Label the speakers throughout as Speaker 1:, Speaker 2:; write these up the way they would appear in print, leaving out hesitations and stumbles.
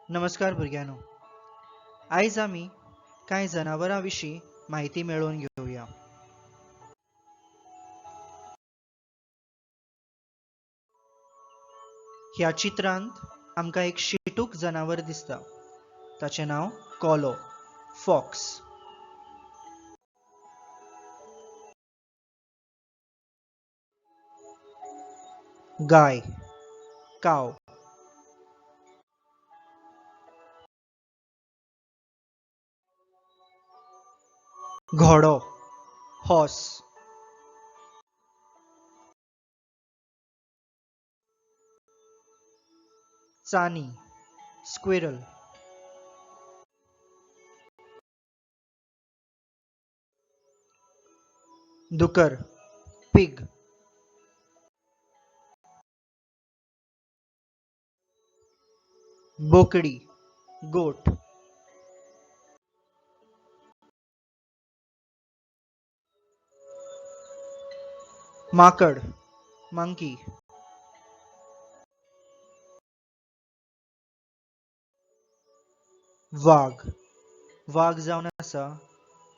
Speaker 1: नमस्कार भुरग्यांनो, आयज आमी कांय जनावरां विशीं म्हायती मेळोवन घेवया. ह्या चित्रांत आमकां एक शिटूक जनावर दिसता. ताचें नांव कोलो, फॉक्स. गाय, काव. घोडो, हॉर्स. चानी, स्क्विरल. दुकर, पिग. बोकडी, गोट. माकड, मंकी. वाग. वाग जावन आसा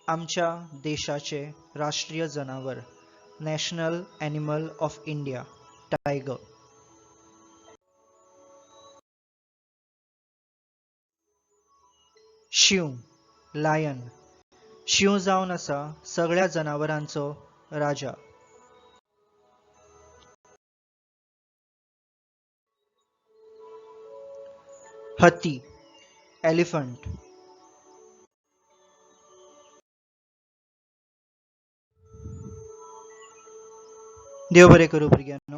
Speaker 1: आमच्या देशाचे राष्ट्रीय जनावर, national animal of India, tiger. Shiv, line. शींव जावन आसा सगळ्या जनावरांचो राजा. हत्ती, एलिफंट. देव बरें करूं भुरग्यांनो.